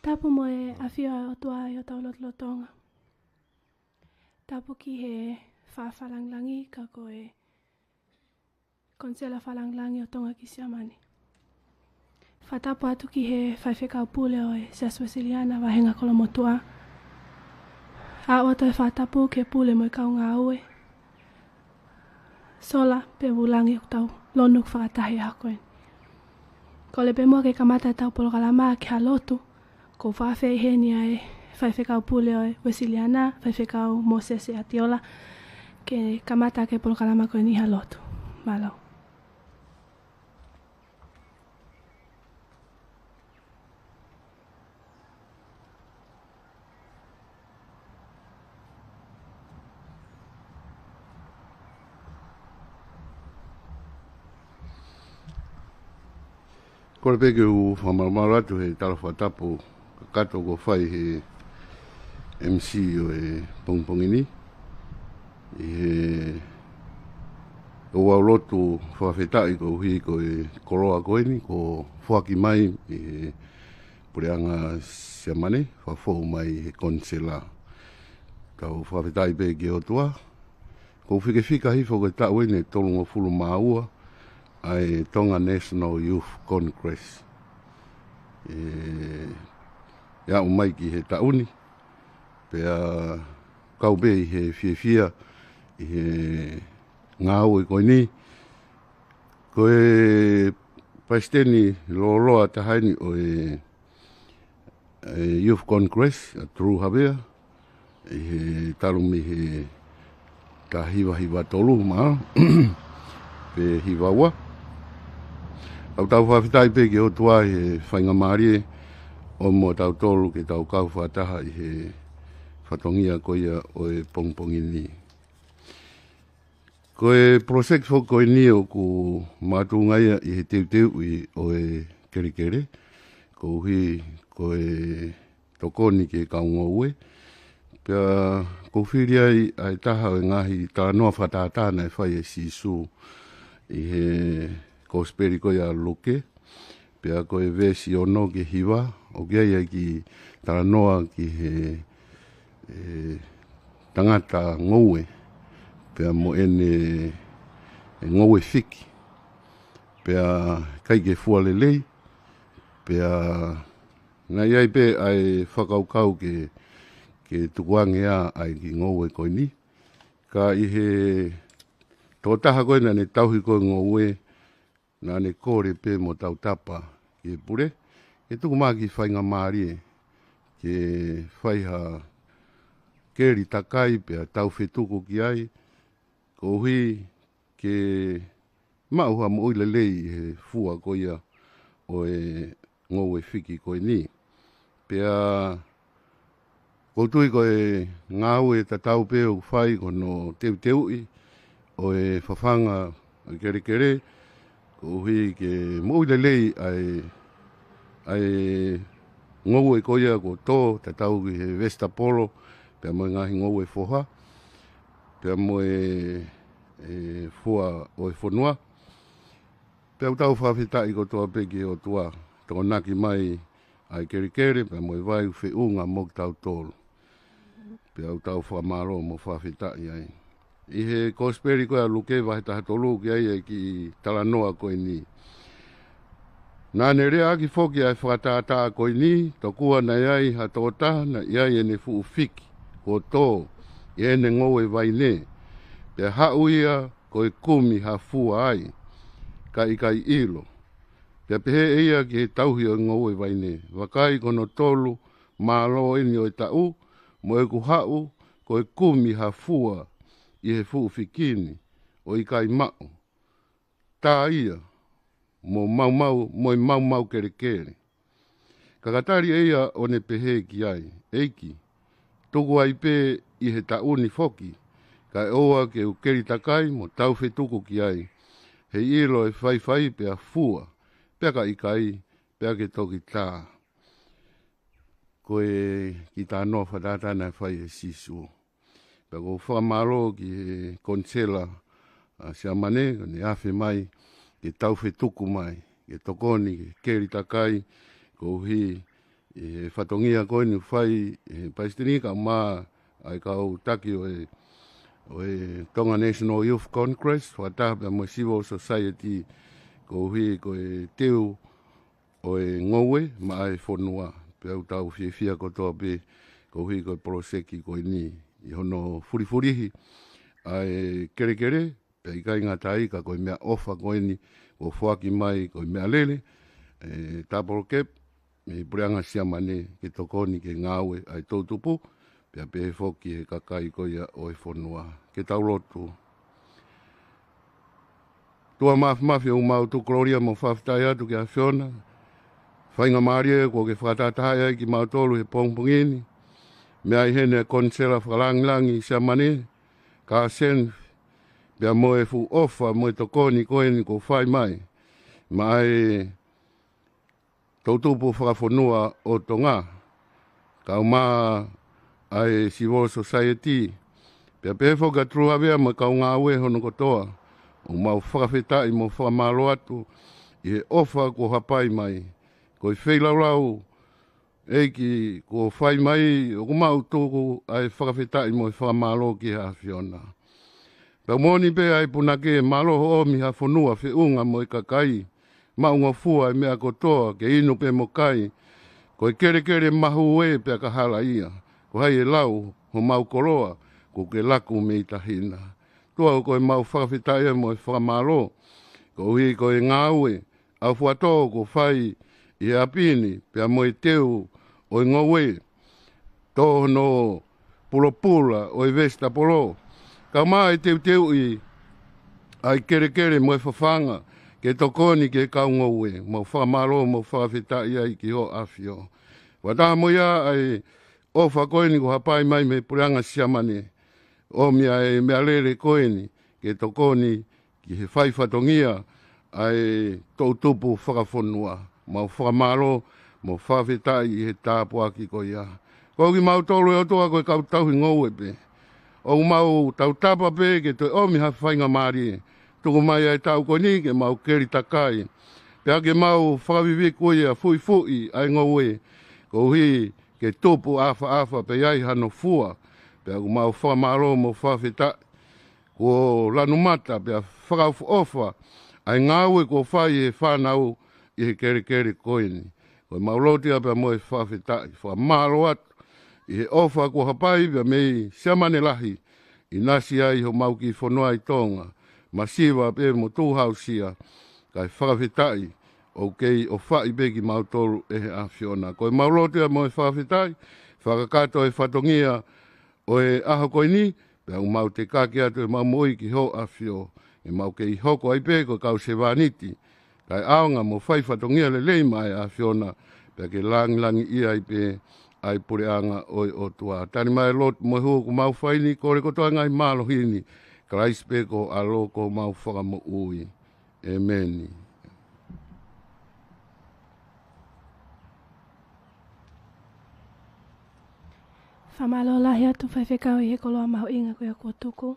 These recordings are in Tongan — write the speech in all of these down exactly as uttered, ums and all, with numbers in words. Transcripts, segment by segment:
Tapu mo e ʻafio ʻa e ʻOtua ʻi hotau lotolotonga. Tapu ki he faʻa fakalangilangi ka ko e konisela fakalangilangi ʻo Tonga ki Siamane. Fakatapu atu ki he faifekau pule ʻo e Siasi Uēsiliana Vahenga Kolomotuʻa. ʻOatu e fakatapu ki he pule mo e kau ngāue. Sola pea mo Langi ʻoku tau lonu fakataha he ʻaho ko eni. Kole pē muʻa ke kamata ʻetau polokalama ki ha lotu. ʻOku ou fakaafeʻi heni ʻa e faifekau pule ʻo e Uēsiliana, faifekau Mōsese ʻAtiola, ke kamata ʻaki e polokalama ko eni ha lotu. Mālō. Kole pē ke u fakamalumalu atu he tala fakatapu kakato kuo fai he M C ʻo e pongipongi ni. ʻI he ʻoku ou lotu fakafetaʻi koeʻuhi ko e koloa ko eni kuo foaki mai ʻi he puleʻanga Siamane, fakafou mai he konisela. Tau fakafetaʻi pē ki he ʻOtua. ʻOku ou fikefika hifo ko e taʻu eni ʻe tolungofulu mā ua ʻa e Tonga National Youth Congress. ʻE, ʻe aʻu mai ki he taʻu ni, pea kau pē ʻi he fiefia ʻi he ngāue ko eni. Ko e palesiteni lōloa taha eni ʻo e, e Youth Congress, ʻa Tulu Havea, ʻi he talu mei he taha hiva hiva tolu mā, pe hiva ua. ʻOku tau fakafetaʻi pē ki he ʻOtua ʻi he faingamālie ʻo mo tautolu ke tau kau fakataha ʻi he fatongia ko ia ʻo e pongipongi ni. Ko e project foki ko eni ʻoku makatuʻunga ia ʻi he teuteuʻi ʻo e kelekele, koeʻuhi ko e tokoni ki he kau ngoue. Pea ʻoku ou fili ai ʻa e taha ʻo e ngaahi talanoa fakatātā naʻe fai ʻe Sīsū ʻi he Kosipeli ko ia ʻa Luke. Pea ko e veesi ono ki he hiva, ʻoku ʻi ai ʻa e kiʻi talanoa ki he, e, tangata ngoue, pea mo ʻene, e, ngoue fiki. Pea ʻikai ke fua lelei, pea naʻe ʻi ai pē ʻa e fakakaukau ke, ke tukuange ʻa, ʻa e kiʻi ngoue ko eni. Ka ʻi he tokotaha ko ē naʻa ne tauhi ko ē ngoue, naʻa ne kole pē mo tautapa ki he pule, ke tuku mai ha kiʻi faingamālie ke fai ha keli takai pea tau fetuku ki ai, koeʻuhi ke maʻu ha moʻui lelei ʻi he fua ko ia ʻo e ngoue fiki ko eni. Pea ʻoku ou tui ko e ngāue tatau pē ʻoku fai ko hono teuteuʻi ʻo e fafanga ʻo e kelekele, koeʻuhi ke moʻui lelei ʻa e, ʻa e ngoue ko ia kuo tō, tatau ki he vesitapolo, pea mo e ngaahi ngoue foha, pea mo e, e fua ʻo e fonua. Pea ʻoku tau fakafetaʻi kotoa pē ki he ʻOtua, tokonaki mai ʻa e kelekele, pea mo e vai ʻoku feʻunga mo kitautolu. Pea ʻoku tau fakamālō mo fakafetaʻi ai. ʻI he Kosipeli ko ia ʻa Luke vahe taha tolu ʻoku ʻi ai e kiʻi talanoa ko eni. Naʻa ne leaʻaki foki ʻa e fakatātā ko eni, tokua naʻe ʻi ai ha tokotaha naʻe ʻi ai ʻene fuʻu fiki kuo tō ʻi heʻene ngoue vaine. Pea haʻu ia ko e kumi ha fua ai, ka ʻikai ʻilo. Pea pehē ʻe ia ki he tauhi ʻo e ngoue vaine, vakai, ko hono tolu mālō eni ʻo e taʻu, mo ʻeku haʻu ko e kumi ha fua ʻi he fuʻu fiki ni, ʻo ʻikai maʻu. Tā ia, mo maumau, mo e maumau kelekele. Ka ka tali ʻe ia ʻo ne pehē ki ai, ʻEiki, tuku ai pē ʻi he taʻu ni foki, kae ʻoua ke u keli takai mo tau fetuku ki ai. Heiʻilo ʻe faifai pea fua, pea ka ʻikai, pea ke toki tā. Ko e kiʻi talanoa fakatātā naʻe fai ʻe Sīsū. Pea ʻoku ou fakamālō ki he konisela ʻa Siamane, ko ʻene afe mai, ke tau fetuku mai, ke tokoni, ke keli takai, koeʻuhi ʻi he fatongia ko eni ʻoku fai ʻe he Palesiteni kae ʻumaʻā ʻa e kau taki ʻo e, ʻo e Tonga National Youth Congress, fakataha pea mo e Civil Society, koeʻuhi ko e teu ʻo e ngoue maʻa e fonua. Pea ʻoku tau fiefia kotoa pē koeʻuhi ko e poloseki ko eni ʻi hono fulifulihi ʻa e kelekele, pea ʻikai ngata ai ka ko e meʻaʻofa ko eni ʻoku foaki mai ko e meʻalele, e double cab, mei he Puleʻanga Siamane ke tokoni ki he ngāue ʻa e toʻutupu, pea pehē foki ki he kakai ko ia ʻo e fonua. Ke tau lotu. ʻOtua Māfimafi, ʻoku mau tuku kolōlia mo fakafetaʻi atu ki he ʻAfiona. Faingamālie kuo ke fakatahatahaʻi ai kimautolu he pongipongi ni. Meʻa ʻi heni ʻa e Konisela Fakalāngilangi Siamane, Carl Senff, pea mo e fuʻu ʻofa mo e tokoni ko eni kuo fai mai maʻa e toʻutupu fakafonua ʻo Tonga, kae ʻumaʻā ʻa e Civil Society, pea pehē foki kia Tuluhavea mo e kau ngāue hono kotoa. ʻOku mau fakafetaʻi mo fakamālō atu ʻi he ʻofa kuo hapai mai. Ko e feilaulau, ʻEiki, kuo fai mai, ʻoku mau tuku ʻa e fakafetaʻi mo e fakamālō ki he ʻAfiona. Pea moʻoni pē ʻa e punake, mālō hoʻo ʻomi ha fonua feʻunga mo e kakai, maʻungofua e meʻa kotoa, ke inu pē mo kai. Ko e kelekele mahuʻinga pea ka hala ia, ko hai ʻe lau homau koloa, kuo ke laku mei tahi na. ʻOtua, ko e mau fakafetaʻi mo e fakamālō koeʻuhi ko e ngāue ʻaufuatō kuo fai ʻi he ʻapi ni, pea mo e teu ʻo e ngoue, tō hono pulopula ʻo e vesitapolo, kae ʻumaʻā e teuteuʻi ʻa e kelekele mo e fafanga ke tokoni ki he kau ngoue. Mau fakamālō, mau fakafetaʻi ai ki hoʻo ʻAfio. Fakataha mo ia ʻa e ʻofa ko eni kuo hapai mai mei he Puleʻanga Siamane, ʻomi ʻa e meʻalele ko eni ke tokoni ki he fai fatongia ʻa e toʻutupu fakafonua. Mau fakamālō mo fakafetaʻi ʻi he tāpuaki ko ia. Ko kimautolu, ʻe ʻOtua, ko e kau tauhi ngoue pē. ʻOku mau tautapa pē ke toe ʻomi ha faingamālie. Tuku mai ʻa e taʻu ko eni ke mau keli takai, pea ke mau fakaviviku ia, fuʻifuʻi ʻa e ngoue, koeʻuhi ke tupu ʻafaʻafa pea ʻi ai hano fua. Pea ʻoku mau fakamālō mo fakafetaʻi kuo lanu mata pea fakaʻofoʻofa ʻa e ngāue kuo fai ʻe he fānau ʻi he kelekele ko eni. Ko e mau lotu ia pea mo e fakafetaʻi, fakamālō atu ʻi he ʻofa kuo hapai pea mei Siamane Lahi, ʻinasi ai homau kiʻi fonua ʻi Tonga, masiva pē mo tuʻu hausia, kae fakafetaʻi ʻoku kei ʻofaʻi pē kimautolu ʻe he ʻAfiona. Ko e mau lotu ia mo e fakafetaʻi, fakakakato e fatongia ʻo e ʻaho ko eni, pea ʻoku mau tekaki atu ʻemau moʻui ki hoʻo ʻAfio, ʻemau kei hoko ai pē ko e kau sevāniti, kae ʻaonga mo fai fatongia lelei maʻa e ʻAfiona, pea ke langilangiʻia ai pē ʻa e Puleʻanga ʻo e ʻOtua. Tali mai e lotu mo e hū ʻoku mau fai ni, kole kotoa e ngaahi mālohi ni, Kalaisi pē ko ho ʻAlo ko homau Fakamoʻui. ʻEmeni. Fakamālō lahi atu Faifekau ʻi he koloa mahuʻinga ko ia kuo tuku.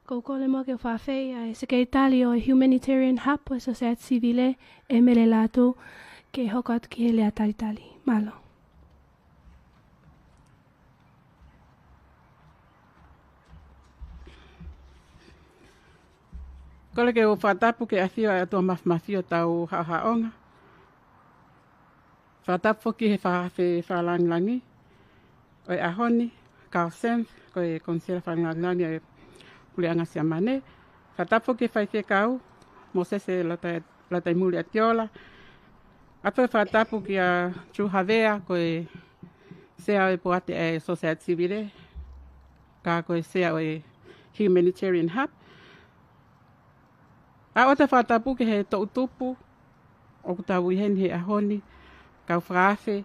Ko u kole muʻa ke u fakaafeʻi ʻa e Sekelitali ʻo e Humanitarian Hub ʻo e Sosaieti Sivile, ʻEmele Lātū, ke hoko atu ki he lea talitali. Mālō. Kole ke u fakatapu ki he ʻafio ʻa e ʻOtua Māfimafi ʻi hotau haʻohaʻonga. Fakatapu foki ki he Fakaafe Fakalāngilangi ʻo e ʻaho ni, Carl Senff, ko e Konisela Fakalāngilangi ʻo e Puleʻanga Siamane. Fakatapu foki ki he Faifekau, Mōsese Lata-, Lataimuli ʻAtiola. ʻOatu e fakatapu kia Tuluhavea, ko e Sea ʻo e Poate ʻa e Sosaieti Sivile, ka ko e Sea ʻo e Humanitarian Hub. ʻOatu e fakatapu ki he toʻutupu ʻoku tau ʻi heni he ʻaho ni, kau fakaafe,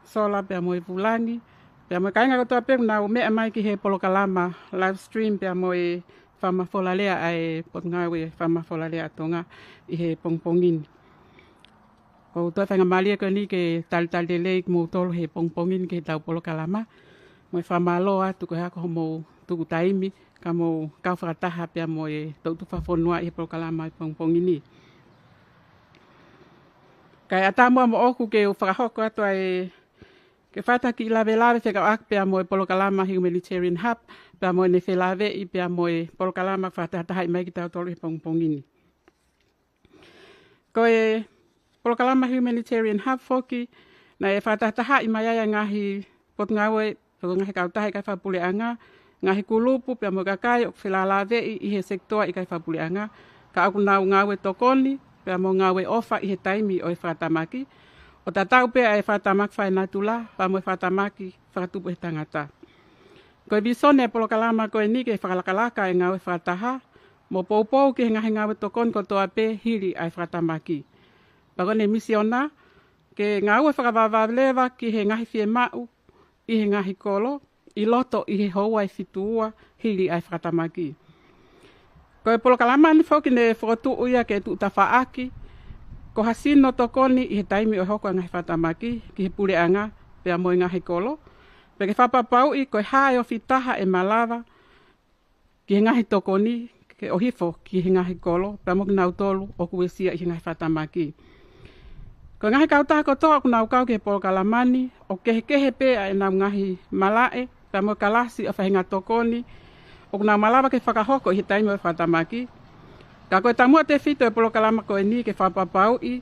Sola pea mo e Vulangi, pea mo e kāinga kotoa pē ʻoku nau meʻa mai ki he polokalama live stream pea mo e fakamafolalea ʻa e Potungāue Fakamafolalea ʻa Tonga ʻi he pongipongi ni. Ko u toe faingamālie ko eni ke talitali lelei kimoutolu he pongipongi ni ki heʻetau polokalama. Mo e fakamālō atu ko e hā ko hoʻomou tuku taimi, ka mou kau fakataha pea mo e toʻutupu fakafonua ʻi he polokalama ʻi he pongipongi ni. Kae ʻatā muʻa moʻoku ke u fakahoko atu ʻa e, ke fakataha kiʻi lavelave fekauʻaki pea mo e polokalama Humanitarian Hub, pea mo ʻene felāveʻi pea mo e polokalama fakatahatahaʻi mai kitautolu he pongipongi ni. Ko e polokalama Humanitarian Hub foki, naʻe fakatahatahaʻi mai ai ʻa e ngaahi potungāue, ko e ngaahi kautaha ʻikai fakapuleʻanga, ngaahi kulupu pea mo e kakai ʻoku felālāveʻi ʻi he sekitoa ʻikai fakapuleʻanga, ka ʻoku nau ngāue tokoni pea mo ngāue ʻofa ʻi he taimi ʻo e fakatamaki, ʻo tatau pē ʻa e fakatamaki fakanatula pea mo e fakatamaki fakatupu ʻe he tangata. Ko e visone ʻa e polokalama ko eni ke fakalakalaka ʻa e ngāue fakataha, mo poupou ki he ngaahi ngāue tokoni kotoa pē hili ʻa e fakatamaki. Pea ko ʻene misiona, ke ngāue fakavavevave leva ki he ngaahi fiemaʻu ʻi he ngaahi kolo, ʻi loto ʻi he houa ʻe fitu ua hili ʻa e fakatamaki. Ko e polokalama ni foki ne fokotuʻu ia ke tuʻu tafaʻaki, ko ha sino tokoni ʻi he taimi ʻo e hoko ʻa e ngaahi fakatamaki ki he puleʻanga pea mo e ngaahi kolo, pea ke fakapapauʻi ko e hā e ofi taha ʻe malava ki he ngaahi tokoni ke ʻohifo ki he ngaahi kolo, pea mo kinautolu ʻoku uesia ʻi he ngaahi fakatamaki. Ko e ngaahi kautaha kotoa ʻoku nau kau ki he polokalama ni, ʻoku kehekehe pē ʻa ʻenau ngaahi malaʻe, pea mo e kalasi ʻo e faʻahinga tokoni ʻoku nau malava ke fakahoko ʻi he taimi ʻo e fakatamaki. Ka ko e taumuʻa tefito ʻo e polokalama ko eni ke fakapapauʻi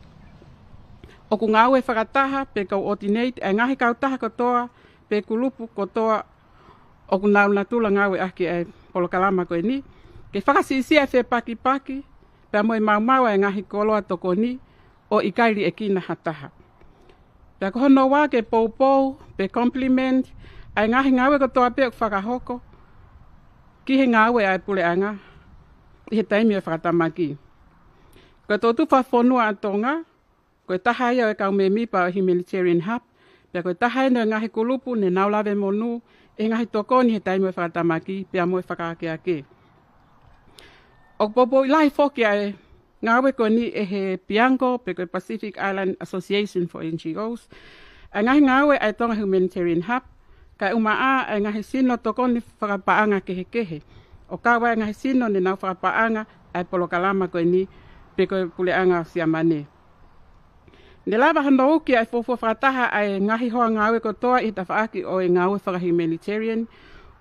ʻoku ngāue fakataha pe coordinate ʻa e ngaahi kautaha kotoa pe kulupu kotoa ʻoku nau natula ngāueʻaki ʻa e polokalama ko eni, ke fakasiʻisiʻi ʻa e fepakipaki pea mo e maumau ʻa e ngaahi koloa tokoni ʻo ʻikai liʻekina ha taha. Pea ko hono ua ke poupou pe complement ʻa e ngaahi ngāue kotoa pē ʻoku fakahoko ki he ngāue ʻa e puleʻanga ʻi he taimi ʻo e fakatamaki. Ko e toʻutupu fakafonua ʻa Tonga, ko e taha ia ʻo e kau mēmipa ʻo e Humanitarian Hub, pea ko e taha eni ʻo e ngaahi kulupu ne nau lave monū ʻi he ngaahi tokoni he taimi ʻo e fakatamaki pea mo e fakaakeake. ʻOku poupouʻi lahi foki ʻa e ngāue ko eni ʻe he PIANGO, pe ko e Pacific Island Association for N G Os, ʻa e ngaahi ngāue ʻa e Tonga Humanitarian Hub, kae ʻumaʻā ʻa e ngaahi sino tokoni fakapaʻanga kehekehe, ʻo kau ai ʻa e ngaahi sino ne nau fakapaʻanga ʻa e polokalama ko eni, pe ko e puleʻanga Siamane. Ne lava hono uki ʻa e fuofua fakataha ʻa e ngaahi hoa ngāue kotoa ʻi he tafaʻaki ʻo e ngāue fakahumanitarian,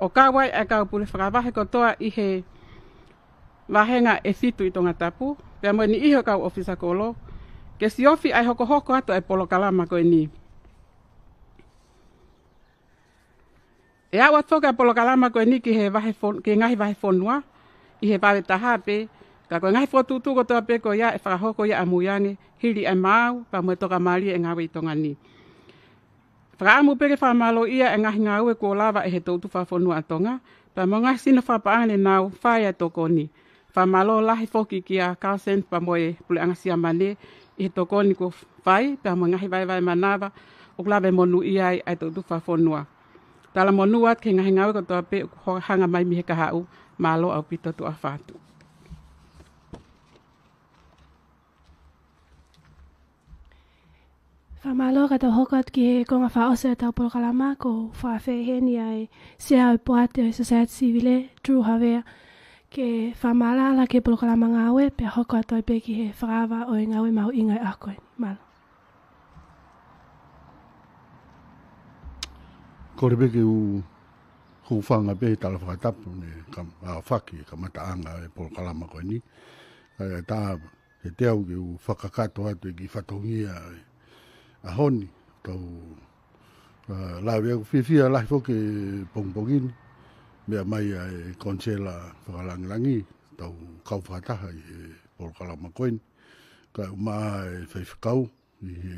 ʻo kau ai ʻa e kau pule fakavahe kotoa ʻi he vāhenga ʻe fitu ʻi Tongatapu, pea mo e niʻihi ʻo e kau ʻōfisa kolo, ke siofi ʻa e hokohoko atu ʻa e polokalama ko eni. ʻE aʻu atu foki ʻa e polokalama ko eni ki he vahe fon-, ki he ngaahi vahefonua, ʻi he vave taha pē, ka ko e ngaahi fokotuʻutuʻu kotoa pē ko ia ʻe fakahoko ia ʻamui ange, hili ʻa e maau, pea mo e tokamālie ʻa e ngāue ʻi Tonga ni. Fakaʻamu pē ke fakamālōʻia ʻa e ngaahi ngāue kuo lava ʻe he toʻutupu fakafonua ʻa Tonga, pea mo e ngaahi sino fakapaʻanga ne nau fai ʻa e tokoni. Fakamālō lahi foki kia Carlsen pea mo e puleʻanga Siamane ʻi he tokoni kuo fai, pea mo e ngaahi vaevae manava ʻoku lave monūʻia ai ʻa e toʻutupu fakafonua. Talamonū atu ki he ngaahi ngāue kotoa pē ʻoku hanga mai mei he kahaʻu, mālō ʻaupito, tuʻa ʻofa atu. Fakamālō. Ka tau hoko atu ki he konga fakaʻosi ʻo ʻetau polokalama, ʻoku ou fakaafeʻi heni ʻa e Sea ʻo e Poate ʻo e Sosaieti Sivile, Drew Havea, ke fakamaʻalaʻala ki he polokalama ngāue, pea hoko atu ai pē ki he fakaava ʻo e ngāue mahuʻinga ʻo e ʻaho ko eni. Mālō. Kole pē ke u hūfanga pē he tala fakatapu ne kam-, ʻa, faki e kamataʻanga e polokalama ko eni. ʻA, tā he te u ke u fakakakato atu e kiʻi fatongia ʻa e ʻaho ni, tau, ʻa, lave ʻoku fiefia lahi foki he pongipongi ni, meʻa mai ʻa e Konisela Fakalangilangi, tau kau fakataha ʻi he polokalama ko eni, kae ʻumaʻā e faifekau, ʻi he,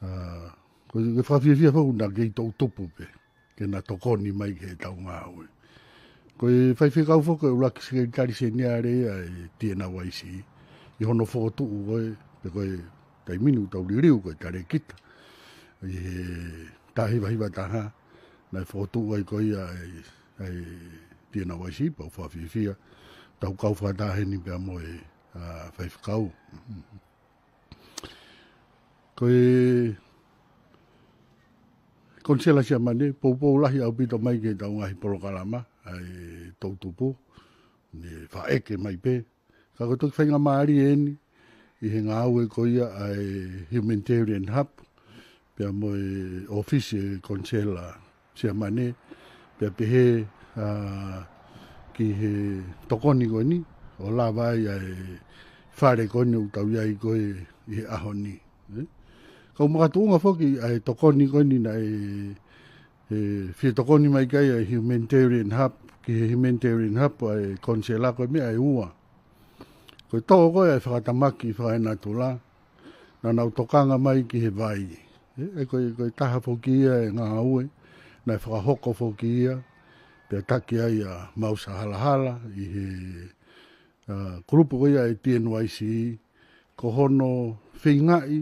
ʻa, ko e fakafiefia foki naʻa kei toʻutupu pē ke na tokoni mai ki heʻetau ngāue. Ko e faifekau foki ʻo e ʻuluaki sekelitali seniale ʻa e T N Y C, ʻi hono fokotuʻu ko ē, pe ko e taimi ni ʻoku tau liliu ko e Talēkita. ʻI he taha hiva hiva taha, naʻe fokotuʻu ai ko ia ʻa e, ʻa e T N Y C, pea ʻoku fakafiefia, tau kau fakataha heni pea mo e, ʻa, faifekau. Ko e Konisela Siamane, poupou lahi ʻaupito mai ki heʻetau ngaahi polokalama, ʻa e toʻutupu, ne faʻeke mai pē. Ka ko e toki faingamālie eni, ʻi he ngāue ko ia ʻa e Humanitarian Hub, pea mo e ʻōfisi ʻo e Konisela Siamane, pea pehē, ā, ki he tokoni ko eni, ʻo lava ai ʻa e fale ko eni ʻoku tau ʻi ai ko ē ʻi he ʻaho ni. Ē? Kau makatuʻunga foki ʻa e tokoni ko eni naʻe, ē, fie tokoni mai ki ai ʻa e Humanitarian Hub, ki he Humanitarian Hub ʻa e Konisela ko e meʻa ʻe ua. Ko e tō ko ē ʻa e fakatamaki fakaenatula, naʻa nau tokanga mai ki he vai. Ē, ē, ko e, ko e taha foki ia e ngāue, naʻe fakahoko foki ia, pea taki ai ʻa Mausa Halahala ʻi he, ā, kulupu ko ia e T N Y C, ko hono feingaʻi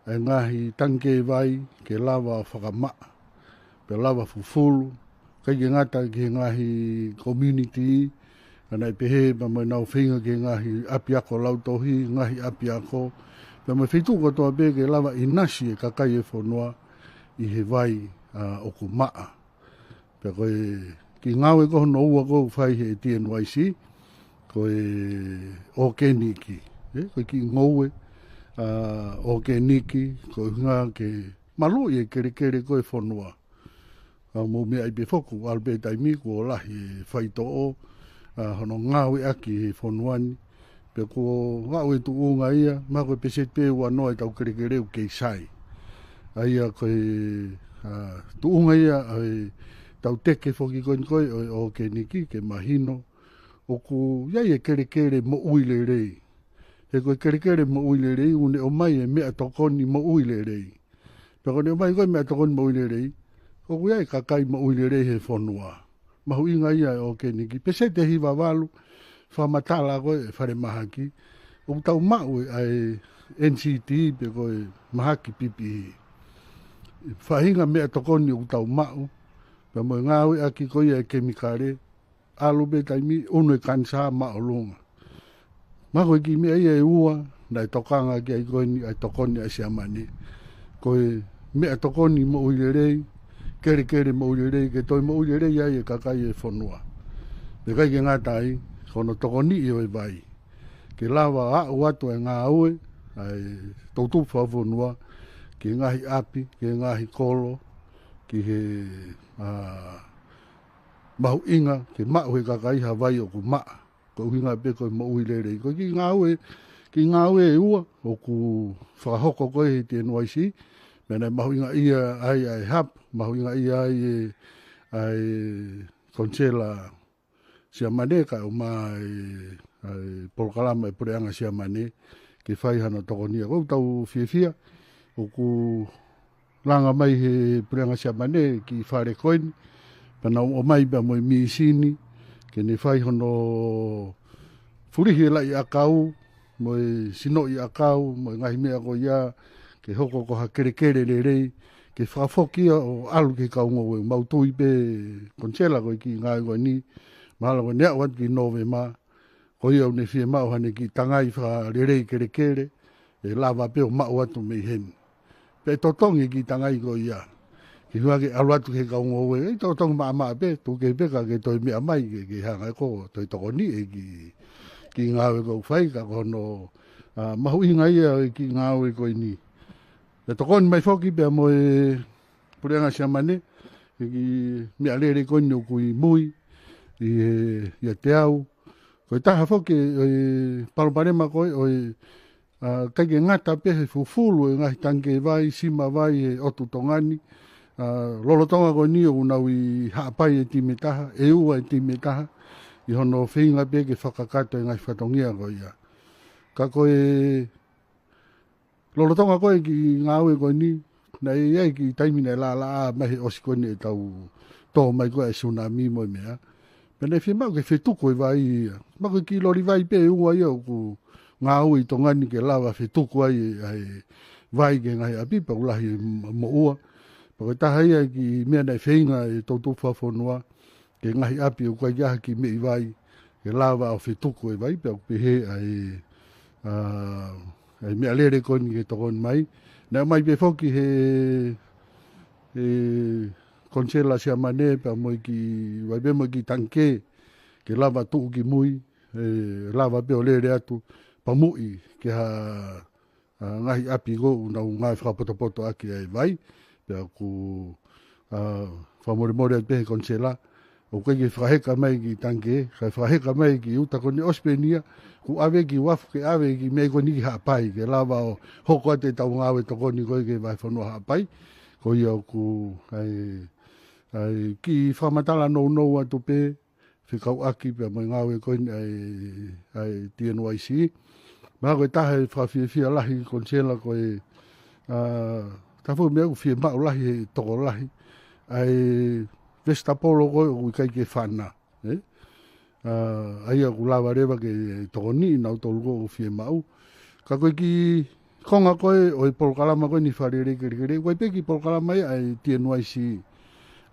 ʻa e ngaahi tangikē vai ke lava fakamaʻa, pea lava fufulu, ʻikai ke ngata ki he ngaahi community, ʻa ia naʻe pehē pea mo ʻenau feinga ki he ngaahi ʻapiako lautohi, ngaahi ʻapiako, pea mo e feituʻu kotoa pē ke lava ʻinasi e kakai e fonua ʻi he vai, ā, ʻoku maʻa. Pea ko e kiʻi ngāue ko hono ua ʻoku fai he T N Y C, ko e ʻōkeniki. Ē, ko e kiʻi ngoue, ā, ʻōkeniki, ko e ʻuhinga ke maluʻi e kelekele ko ē e fonua. Ā, mou meaʻi pē foki, ʻalu pē taimi kuo lahi e faitoʻo, ā, hono ngāueʻaki he fonua ni. Pea kuo aʻu e tuʻunga ia, mahalo ko e peseti pē ua noa ʻetau kelekele ʻoku kei sai. ʻA ia ko e, ā, tuʻunga ia ʻa ʻetau teke foki ko eni ko ē ʻo e ʻōkeniki ke mahino ʻoku ʻi ai e kelekele moʻui lelei. He ko e kelekele moʻui lelei, ʻoku ne ʻomai e meʻatokoni moʻui lelei. Pea ko ʻene ʻomai ko ē e meʻatokoni moʻui lelei, ʻoku ʻi ai e kakai moʻui lelei he fonua. Mahuʻinga ia e ʻōkeniki. Peseti ʻe hiva valu, fakamatala ko ē ʻe he falemahaki, ʻoku tau maʻu ʻa e N C T pe ko e mahaki pipihi. Faʻahinga meʻatokoni ʻoku tau maʻu, pea mo e ngāueʻaki ko ia e kemikale, ʻalu pē taimi ʻunu e kanisā māʻolunga. Mahalo ko e kiʻi meʻa ia ʻe ua, naʻe tokanga ki ai ko eni ʻa e tokoni ʻa Siamane. Ko e meʻatokoni moʻui lelei, kelekele moʻui lelei, ke toe moʻui lelei ai e kakai e fonua. Pea ʻikai ke ngata ai, ko hono tokoniʻi ʻo e vai. Ke lava aʻu atu e ngāue, ʻa e toʻutupu fakafonua, ki he ngaahi ʻapi, ki he ngaahi kolo, ki he, ā, mahuʻinga ke maʻu he kakai ha vai ʻoku maʻa. Ko e ʻuhinga pē ko e moʻui lelei. Ko e kiʻi ngāue, kiʻi ngāue ʻe ua, ʻoku fakahoko ko ē he T N Y C, meʻa naʻe mahuʻingaʻia ai ʻa e hub, mahuʻingaʻia ai e, ʻa e Konisela Siamane kae ʻumaʻā e, ʻa e polokalama e Puleʻanga Siamane, ke fai hano tokonia. ʻOku tau fiefia, ʻoku langa mai he Puleʻanga Siamane e kiʻi fale ko eni, pea nau ʻomai pea mo e mīsini, ke ne fai hono fulihi e laʻi ʻakau, mo e sinoʻi ʻakau, mo e ngaahi meʻa ko ia, ke hoko ko ha kelekele lelei, ke fakafoki ia ʻo ʻalu ki he kau ngoue. Mau tui pē Konisela ko e kiʻi ngāue ko eni, mahalo ko ʻene aʻu atu ki Nōvema, ko ia ʻoku ne fiemaʻu haʻane kiʻi tangai fakalelei kelekele, ʻe lava pē ʻo maʻu atu mei heni. Pea ʻe totongi e kiʻi tangai ko ia. Ke hua ke ʻalu atu ki he kau ngoue, ʻe totongi maʻamaʻa pē, tuku kehe pē ka ke toe meʻa mai ke, ke hanga ko ē ʻo toe tokoniʻi e kiʻi, kiʻi ngāue ʻoku fai ka ko hono, ā, mahuʻinga ia e kiʻi ngāue ko eni. Pea tokoni mai foki pea mo e Puleʻanga Siamane, e kiʻi meʻalele ko eni ʻoku ʻi mui, ʻi he, ʻiate au. Ko e taha foki e palopalema ko ē ʻo e, ā, ʻikai ke ngata pē he fufulu e ngaahi tangikē vai, sima vai he ʻotu Tonga ni. Ā, lolotonga ko eni ʻoku nau ʻi Haʻapai e timi ʻe taha, ʻEua e timi ʻe taha, ʻi hono feinga pē ke fakakakato e ngaahi fatongia ko ia. Ka ko e lolotonga ko ē e kiʻi ngāue ko eni, naʻe ʻi ai e kiʻi taimi naʻe laʻalaʻā mai he ʻosi ko eni ʻetau tō mai ko ē e sunami mo e meʻa. Pea naʻe fiemaʻu ke fetuku e vai ia. Mahalo ko e kiʻi loli vai pē ʻe ua ia ʻoku ngāue ʻi Tonga ni ke lava fetuku ai e, ʻa e vai ki he ngaahi ʻapi, pea ʻoku lahi e moʻua. Pea ko e taha ia e kiʻi meʻa naʻe feinga e toʻutupu fakafonua, ki he ngaahi ʻapi ʻoku ʻikai ke ʻi ai ha kiʻi meʻi vai, ke lava ʻo fetuku e vai, pea ʻoku pehē ʻa e, ā, ʻa e meʻalele ko eni ke tokoni mai. Naʻe ʻomai pē foki he, he Konisela Siamane, pea mo e kiʻi vai pē mo e kiʻi tangikē, ke lava tuʻu ki mui, ʻe lava pē ʻo lele atu, pamuʻi ki ha, ʻa, ngaahi ʻapi ko ē ʻoku nau ngāue fakapotopoto ʻaki ʻa e vai, pea ʻoku, ʻa, fakamolemole atu pē he konisela, ʻoku ʻikai ke fakaheka mai ki Tangikē, kae fakaheka mai ki ʻuta ko eni ʻosi pē eni ia, kuo ʻave ki uafu ke ʻave ki mei ko eni ki Haʻapai, ke lava ʻo hoko atu ʻetau ngāue tokoni ko ē ki he vahefonua Haʻapai, ko ia ʻoku ʻai, ʻai kiʻi fakamatala nounou atu pē, fekauʻaki pea mo e ngāue ko eni ʻa e, ʻa e T N Y C. Mahalo ko e taha e fakafiefia lahi konisela ko e, ʻa, taha foki e meʻa ʻoku fiemaʻu lahi he tokolahi, ʻa e vesitapolo ko ē ʻoku ʻikai ke fana, ē? ʻA, ʻa ia ʻoku lava leva ke tokoniʻi nautolu ko ē ʻoku fiemaʻu. Ka ko e kiʻi konga ko ē ʻo e polokalama ko eni Fale Lelei Kelekele, ʻoku ʻi ai pē kiʻi polokalama ia ʻa e T N Y C.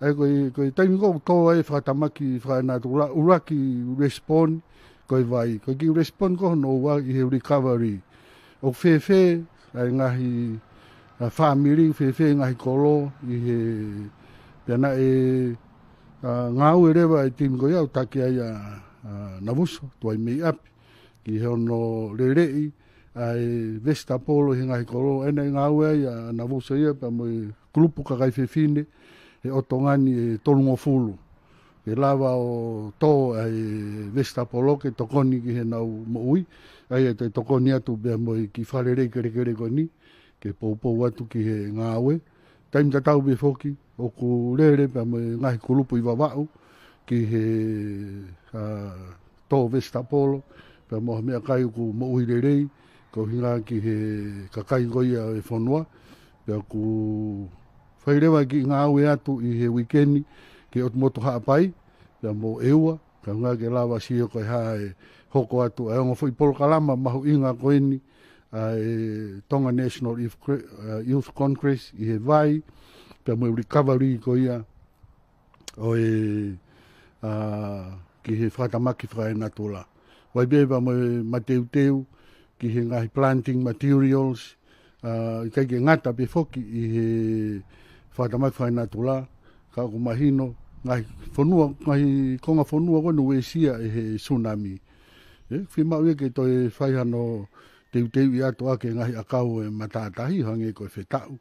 ʻA ia ko e, ko e taimi ko ē ʻoku tō ai e fakatamaki fakaenatula, ʻuluaki respond ko e vai. Ko e kiʻi respond ko hono ua ʻi he recovery. ʻOku fēfē ʻa e ngaahi, ʻa, fāmili, ʻoku fēfē ngaahi kolo ʻi he, pea naʻe, ʻa, ngāue leva e timi ko ia ʻo taki ai ʻa, ʻa Navuso, tuai mei ʻapi, ki hono leleʻi ʻa e vesitapolo he ngaahi kolo, ʻa ia naʻe ngāue ai ʻa Navuso ia pea mo e kulupu kakai fefine he ʻotonga ni ʻe tolungofulu. Ke lava ʻo tō ʻa e vesitapolo ke tokoni ki heʻenau moʻui, ʻa ia te tokoni atu pea mo e kiʻi Fale Lelei Kelekele ko eni, ke poupou atu ki he ngāue. Taimi tatau pē foki, ʻoku lele pea mo e ngaahi kulupu ʻi Vavaʻu, ki he, ʻa, tō vesitapolo, pea mo ha meʻakai ʻoku moʻui lelei, ko e ʻuhinga ki he kakai ko ia e fonua, pea ʻoku fai leva e kiʻi ngāue atu ʻi he uike ni, ki ʻOtumotu Haʻapai, pea mo ʻEua, ka ʻuhinga ke lava sio ko e hā e hoko atu ʻa e ongo foʻi polokalama mahuʻinga ko eni, ʻa e Tonga National Youth Cre-, ʻa, Youth Congress ʻi he vai, pea mo e recovery ko ia ʻo e, ʻa, ki he fakatamaki fakaenatula. ʻOku ʻi ai pē pea mo e mateuteu ki he ngaahi planting materials, ʻa, ʻikai ke ngata pē foki ʻi he fakatamaki fakaenatula, ka ʻoku mahino, ngaahi fonua, ngaahi konga fonua ko eni ʻoku uesia ʻe he tsunami. ʻE, fiemaʻu ia ke toe fai hano teuteuʻi atu ʻaki e ngaahi ʻakau e matātahi, hangē ko e fetaʻu,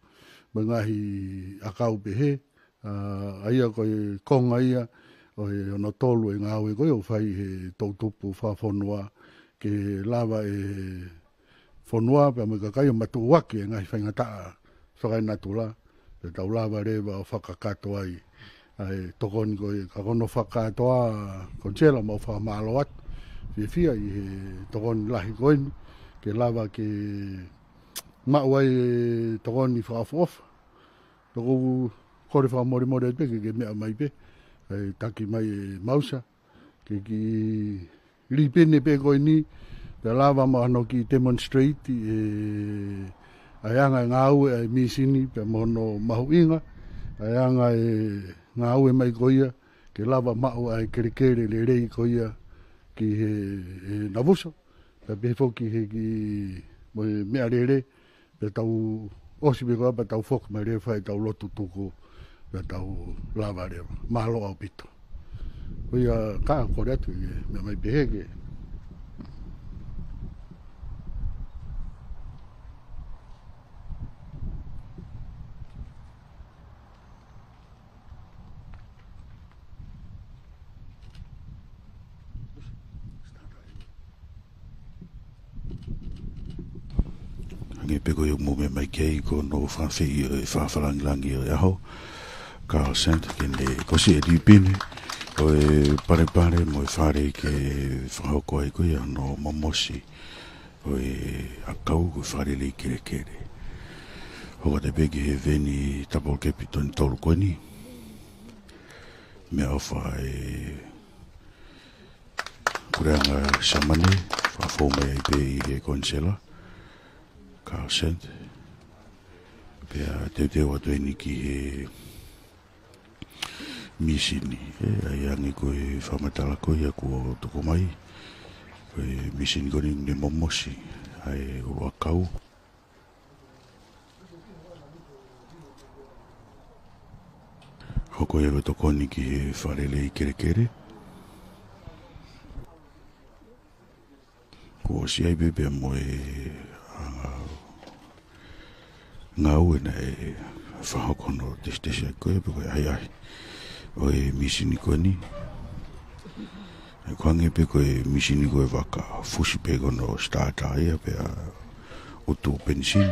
mo e ngaahi ʻakau pehē, ʻa, ʻa ia ko e konga ia ʻo e hono tolu e ngāue ko ia ʻoku fai he toʻutupu fakafonua ke lava e fonua pea mo e kakai ʻo matuʻuaki e ngaahi faingataʻa fakaenatula, pea tau lava leva ʻo fakakakato ai ʻa e tokoni ko ia. Ka ko hono fakakātoa konisela, mau fakamālō atu, fiefia ʻi he tokoni lahi ko eni, ke lava ke maʻu ai e tokoni fakaʻofoʻofa. Ka ʻoku ou kole fakamolemole atu pē ke, ke meʻa mai pē, ʻe taki mai e mausa, ke kiʻi lipine pē ko eni, pea lava mo hano kiʻi demonstrate e, ʻa e anga e ngāue ʻa e mīsini, pea mo hono mahuʻinga, ʻa e anga e ngāue mai ko ia, ke lava maʻu ʻa e kelekele lelei ko ia ki he, he Navuso, pea pehē foki he kiʻi mo e meʻalele, pea tau ʻosi pē ko ia pea tau foki mai leva ʻo fai ʻetau lotu tuku, pea tau lava leva. Mālō ʻaupito. Ko ia ka kole atu ke meʻa mai pē he ke. Hangē pē ko ia ʻoku mou meʻa mai ki ai, ko hono fakaafeʻi ʻo e fakafalangilangi ʻo e ʻaho, Carl Sandt, ke ne kosi e lipine ʻo e palepale mo e fale ke fakahoko ai ko ia hono momosi ʻo e ʻakau ko e Fale Lelei Kelekele. Hoko atu pē ki he veni Tapolo Kepi Toni Tolu ko eni. Meʻaʻofa e Puleʻanga Siamane, fakafou mai ai pē ʻi he konisela, Carl Sandt. Pea teuteu atu eni ki he mīsini, ē, ʻa ia ange ko e fakamatala ko ia kuo tuku mai, ko e mīsini ko eni ne momosi ʻa e ʻuluʻakau. Hoko ia ko e tokoni ki he Fale Lelei Kelekele. Kuo ʻOsi ʻi ai pē pea mo e anga ngāue naʻe fakahoko hono tesitesi ʻaki ko ia pe ko e ʻahiʻahi ʻo e mīsini ko eni. ʻE, ko e hangē pē ko e mīsini ko e vaka, fusi pē ko hono starter ia pea utu penisini.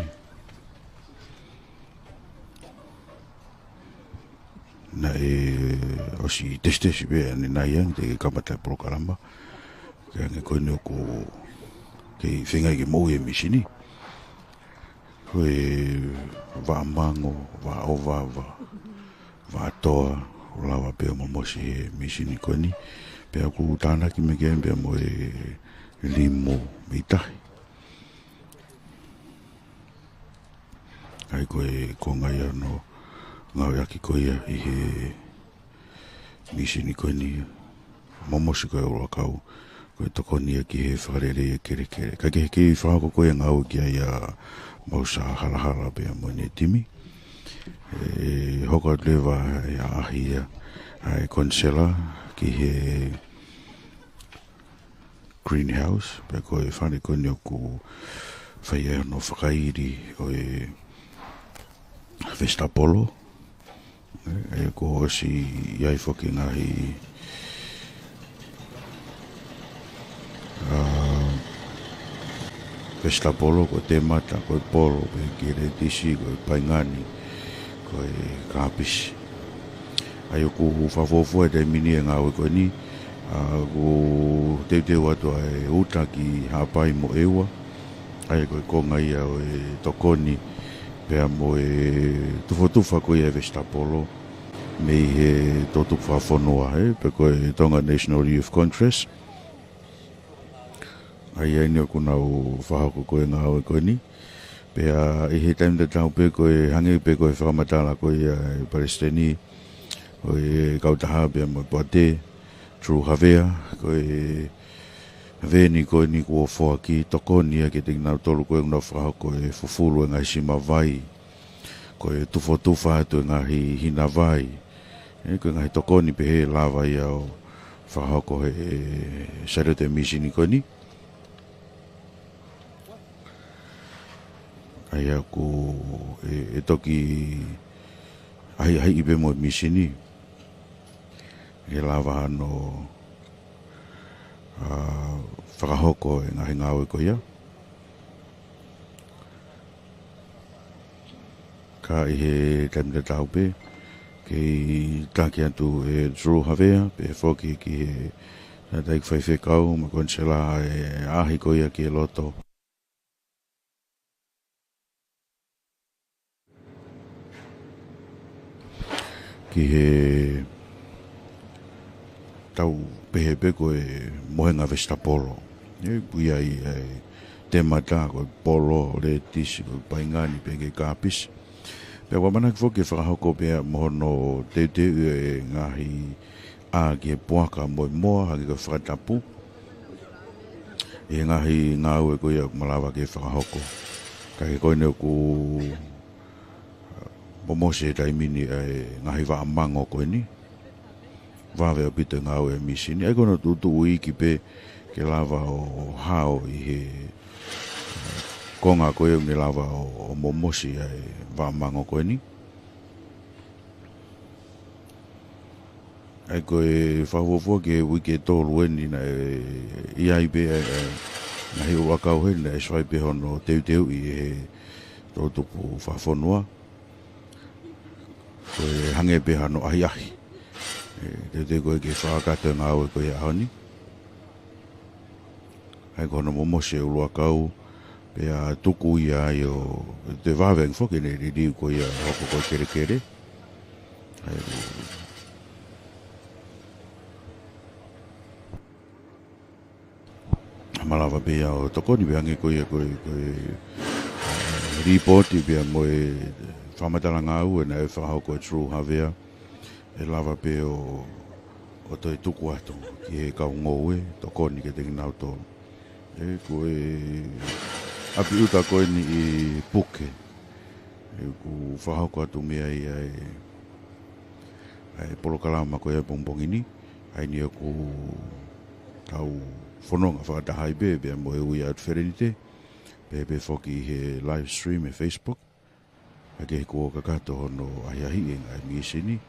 Naʻe ʻosi tesitesi pē ʻanenai ange teʻeki ke kamata e polokalama. Ke hangē ko eni ʻoku kei feinga ke moʻui e mīsini. Ko e vaʻa mango, vaʻa ʻovava, vaʻa toa, ʻoku lava pē ʻo momosi he mīsini ko eni. Pea ʻoku tānaki mai ki ai pea mo e limu mei tahi. ʻA ia ko e konga ia hono ngāueʻaki ko ia ʻi he mīsini ko eni. Momosi ko e ʻuluʻakau, ko e tokoni ia ki he fakalelei e kelekele. Ka ke kei fakahoko ko ia e ngāue ki ai ʻa Mausa Halahala pea mo ʻene timi. ʻE hoko atu leva e ʻaʻahi ia ʻa e konisela ki he greenhouse, pea ko e fale ko eni ʻoku fai ai hono fakaili ʻo e vesitapolo. ʻE, ʻoku ʻosi ʻi ai foki e ngaahi, ʻa, vesitapolo, ko e temata, ko e polo, pea ki he letisi, ko e paingani, ko e kāpisi. ʻA ia ʻoku fakafuofua e taimi ni e ngāue ko eni, ʻa, ʻoku teuteu atu ʻa e uta ki Haʻapai mo ʻEua. ʻA ia ko e konga ia ʻo e tokoni pea mo e tufotufa ko ia e vesitapolo mei he toʻutupu fakafonua, ʻe, pe ko e Tonga National Youth Congress. ʻA ia eni ʻoku nau fakahoko ko e ngāue ko eni. Pea ʻi he taimi tatau pē ko e hangē pē ko e fakamatala ko ia e palesiteni ʻo e kautaha pea mo e poate, Drew Havea, ko e veni ko eni kuo foaki tokoni ia kiate kinautolu ko ē ʻoku nau fakahoko e fufulu e ngaahi sima vai, ko e tufotufa atu e ngaahi hina vai. ʻE, ko e ngaahi tokoni pehē ʻe lava ia ʻo fakahoko he, ʻe, sale atu e mīsini ko eni. ʻA ia ʻoku, ʻe, ʻe toki ʻahiʻahiʻi pē mo e mīsini. ʻE lava hono, ʻa, fakahoko e ngaahi ngāue ko ia. Ka ʻi he taimi tatau pē, kei taki atu ʻe Drew Havea, pea foki ki he tangataʻeiki faifekau mo e konisela e ʻaʻahi ko ia ki he loto. Ki he tau pehē pē ko e mohenga vesitapolo. ʻE, ʻoku ʻi ai e temata, ko e polo, letisi, ko e paingani, pea ki he kāpisi. Pea ʻoku ʻamanaki foki ke fakahoko pea mo hono teuteu e ngaahi ʻā ki he puaka mo e moa, hangē ko e fakatapu. ʻI he ngaahi ngāue ko ia ʻoku malava ke fakahoko. Ka ko eni ʻoku momosi he taimi ni e ngaahi vaʻa mango ko eni. Vave ʻaupito e ngāue e mīsini. ʻA ia ko hono tuʻutuʻu iiki pē ke lava ʻo hao ʻi he konga ko ia ʻoku ne lava ʻo, ʻo momosi ʻa e vaʻa mango ko eni. ʻA ia ko e fakafuofua ki he uike ʻe tolu eni naʻe ʻi ai pē ʻa e, ʻa e ngaahi ʻuluʻakau heni naʻe ʻosi fai pē hono teuteuʻi ʻe he toʻutupu fakafonua. Ko e hangē pē hano ʻahiʻahi. ʻE, teuteu ko ē ke fakakakato e ngāue ko ia ʻaho ni. ʻA ia ko hono momosi e ʻuluʻakau, pea tuku ia ai ʻo, te vave ange foki ʻene liliu ko ia hoko ko e kelekele. ʻA ia, malava pē ia ʻo tokoni pē hangē ko ia ko e, ko e, ʻa, lipooti pea mo e fakamatala ngāue naʻe fakahoko ʻe Drew Havea. ʻE lava pē ʻo, ʻo toe tuku atu ki he kau ngoue, tokoni kiate kinautolu. ʻE, ko e ʻapi ʻuta ko eni ʻi Puke. ʻE, ʻoku fakahoko atu mei ai ʻa e, ʻa e polokalama ko ia pongipongi ni. ʻA ia eni ʻoku tau fononga fakataha ai pē, pea mo e ui atu Felenite, pea pehē foki he live stream he Facebook, ʻa ia ko e kakato hono ʻahiʻahiʻi e ngaahi misini,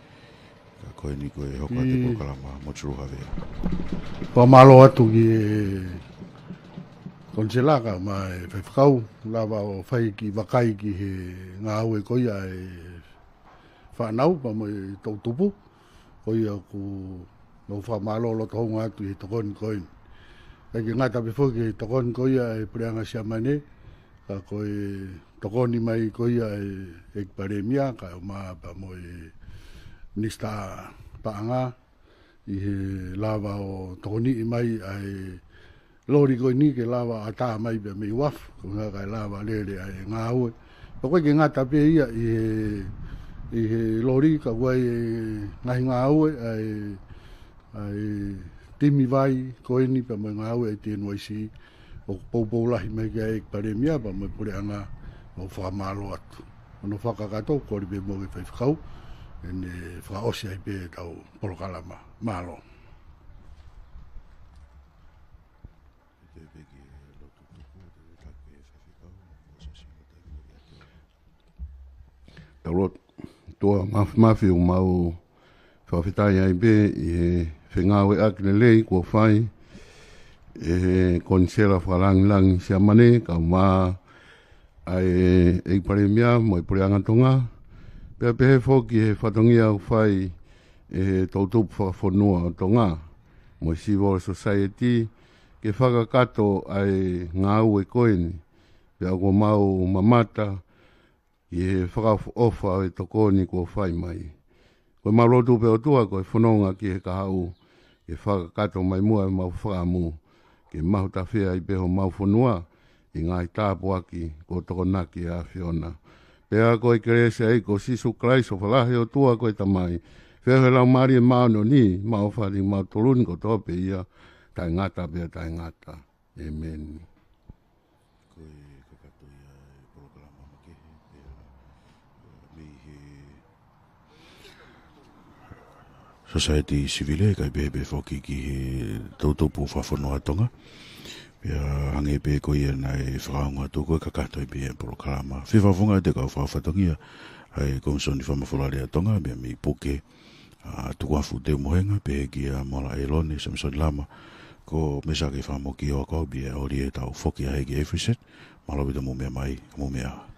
ka ko eni ko e hoko atu e polokalama mo Tuluha Vea. Fakamālō atu ki he konisela kae ʻumaʻā e faifekau, lava ʻo fai e kiʻi vakai ki he ngāue ko ia e fānau pea mo e toʻutupu, ko ia ʻoku mau fakamālō loto houngaʻia atu ʻi he tokoni ko eni. ʻIkai ke ngata pē foki he tokoni ko ia e Puleʻanga Siamane, ka ko e tokoni mai ko ia e ʻEiki Palēmia, kae ʻumaʻā pea mo e Minisitā Paʻanga, ʻi he lava ʻo tokoniʻi mai ʻa e loli ko eni ke lava ʻo ʻatā mai pea mei uafu, ko e ʻuhinga kae lava lele ʻa e ngāue. Pea ʻikai ke ngata pē ia ʻi he, ʻi he loli, ka ʻoku ʻi ai e ngaahi ngāue ʻa e, ʻa e timi vai ko eni pea mo e ngāue ʻa e T N Y C, ʻoku poupou lahi mai ki ai e ʻEiki Palēmia pea mo e Puleʻanga, mau fakamālō atu. Hono fakakakato, kole pē mo e faifekau, ʻene fakaʻosi ai pē ʻetau polokalama. Mālō. Tau lotu. ʻOtua Māfimafi, ʻoku mau fakafetaʻi ai pē ʻi he fengāueʻaki lelei kuo fai ʻe he konisela fakalāngilangi Siamane, kae ʻumaʻā ʻa e ʻEiki Palēmia mo e Puleʻanga Tonga, pea pehē foki he fatongia ʻoku fai ʻe he toʻutupu fakafonua ʻo Tonga mo e civil society ke fakakakato ʻa e ngāue ko eni, pea ʻoku mau mamata ki he fakaʻofoʻofa ʻo e tokoni kuo fai mai. Ko ʻemau lotu pē ʻOtua ko e fononga ki he kahaʻu ke fakakakato mai muʻa ʻemau fakaʻamu ke mahutafea ai pē homau fonua ʻi he ngaahi tāpuaki kuo tokonaki ʻe he ʻAfiona. Pea ko e kelesi ʻa e ʻEiki ko Sīsū Kalaisi, ʻofa lahi ʻa e ʻOtua ko e Tamai, feohi ʻa e Laumālie Māʻoniʻoni, ʻofa ʻiate kimautolu ni kotoa pē ia, taʻengata pea taʻengata. ʻĒmeni. Ko e kakato ia e polokalama makehe, pea, ʻa, mei he Society Civil, kae pehē pē foki ki he toʻutupu fakafonua Tonga. Pea hangē pē ko ia naʻe fakaongo atu, ko e kakato ia pē e polokalama. Fie fakafofongaʻi atu e kau fakafatongia ʻa e Komisoni Fakamafola Lea ʻa Tonga, pea mei Puke, ʻa Tukuafu Teumohenga, pehē kia Moala ʻElone, Samisoni Lama, ko Mesake Fakamoki ʻo ako, pea ʻoku ʻi ai ʻetau foki ʻaʻahi ki Everset, mālō ʻaupito hoʻomou meʻa mai, mou meʻa.